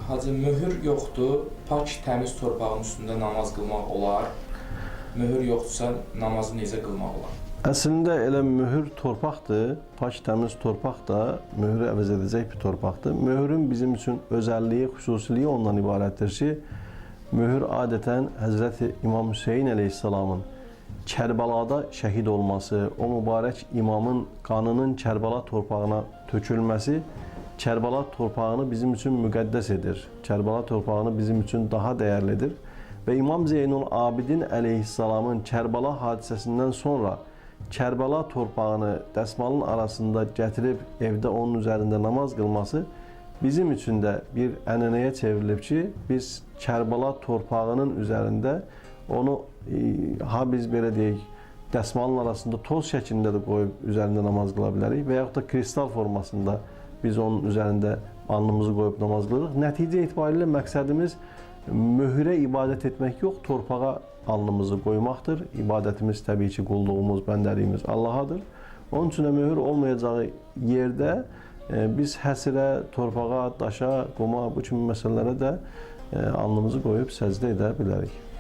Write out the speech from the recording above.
Hacı, möhür yoxdur, pak təmiz torpağın üstündə namaz qılmaq olar. Möhür yoxdursa namazı necə qılmaq olar? Əslində elə möhür torpaqdır, pak təmiz torpaq da möhürü əvəz edəcək bir torpaqdır. Möhürün bizim üçün özəlliyi, xüsusiliyi ondan ibarətdir ki, möhür adətən Həzrəti İmam Hüseyn əleyhissalamın Kərbəlada şəhid olması, o mübarək imamın qanının Kərbəla torpağına tökülməsi Kərbəla torpağını bizim üçün müqəddəs edir. Kərbəla torpağını bizim üçün daha dəyərlidir. Və İmam Zeynul Abidin əleyhissalamın Kərbəla hadisəsindən sonra Kərbəla torpağını dəsmalın arasında gətirib evdə onun üzərində namaz qılması bizim üçün də bir ənənəyə çevrilib ki, biz Kərbəla torpağının üzərində onu ha biz belə deyək, dəsmalın arasında toz şəklində də qoyub üzərində namaz qıla bilərik və yaxud da kristal formasında biz onun üzərində alnımızı qoyub namaz qılırıq. Nəticə etibarilə məqsədimiz möhürə ibadət etmək yox, torpağa alnımızı qoymaqdır. İbadətimiz təbii ki, qulluğumuz, bəndəliyimiz Allahadır. Onun üçün də möhür olmayacağı yerdə biz həsirə, torpağa, daşa, quma, bu kimi məsələlərə də alnımızı qoyub səcdə edə bilərik.